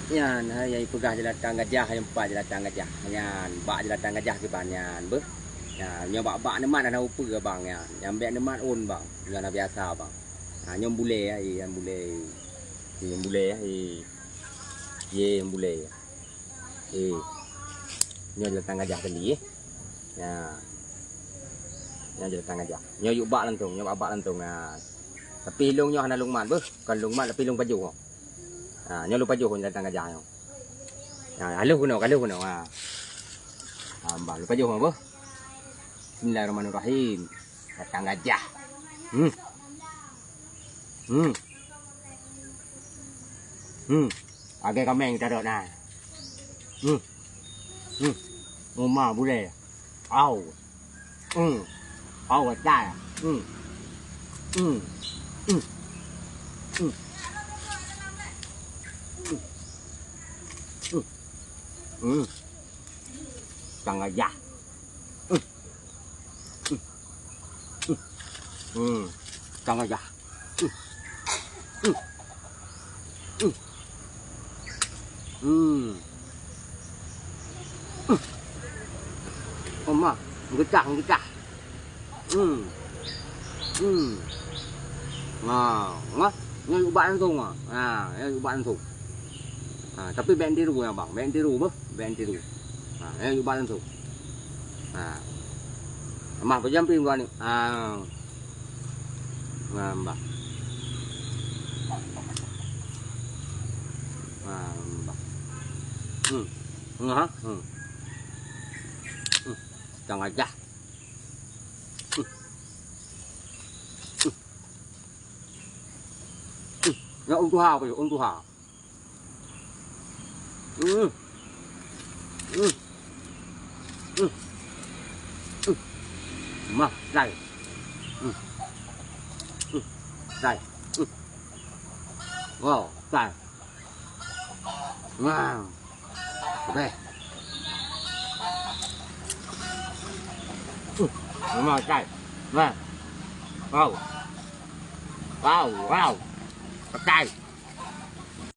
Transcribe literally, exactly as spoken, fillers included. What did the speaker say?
Nyan, hai, nyang ipeugah jeulatan gajah, nyang pat jeulatan gajah. Nyan, bak jeulatan gajah kiban nyan, beuh. Nyan, nyoe bak-bak neumat hana upeue, bang, nyan. Nyang bèk neumat ôn, bang. Nyan hana biasa, bang. Ha, nyoe bulèe, ya, eh, nyan bulèe. Nyoe bulèe, ya, eh. Ye, nyan bulèe. Eh. Nyoe jeulatan gajah tadi, eh. Nyan. Nyoe jeulatan gajah. Nyoe yue bak lantong, nyoe bak-bak lantong. Ha. Tapi lôn nyoe hana lôn mat, beuh. Kon lôn mat, tapi lôn pajoh. Ha, nyoe lôn pajoh nyoe jeulatan gajah nyoe. Ha, ka lheueh keunoe, ka lheueh keunoe. Ha. Ha, bah, lôn pajoh nyoe, beuh. Bismillahirrahmanirrahim. Jeulatan gajah. Hmm. Hmm. Hmm. Lagèe kaméng tarot na. Hmm. Hmm. Uma bulèe. Au. Hmm. Au, asai. Hmm. Hmm. Hmm. Hmm. Hmm. Hmm. Hmm. Tang gajah. Hmm. Hmm. Hmm. Tang gajah. Hmm. Hmm. Hmm. Hmm. Hmm. Oma, meugeutah, meugeutah. Hmm. Hmm. Nah, nah, nyan ubat langsung, ah. Ha, nyan ubat langsung. Ha, tapi bèk tiru, ya, bang. Bèk tiru, beuh. Bèk tiru. Ha, nyan ubat langsung. Ha. Mah pajam pih gua ni. Ha. Nah, bah. Nah, bah. Hmm. Nah, hmm. Hmm. Tang gajah. Hmm. Hmm. Hmm. Ya, ôn tuha, ôn tuha. Hmm. Hmm. Hmm. Hmm. Mah, sai. Hmm. Hmm. Sai. Hmm. Wow, sai. Wow. Oke. Hmm. Mah, sai. Nah. Wow. Wow, wow. Sai.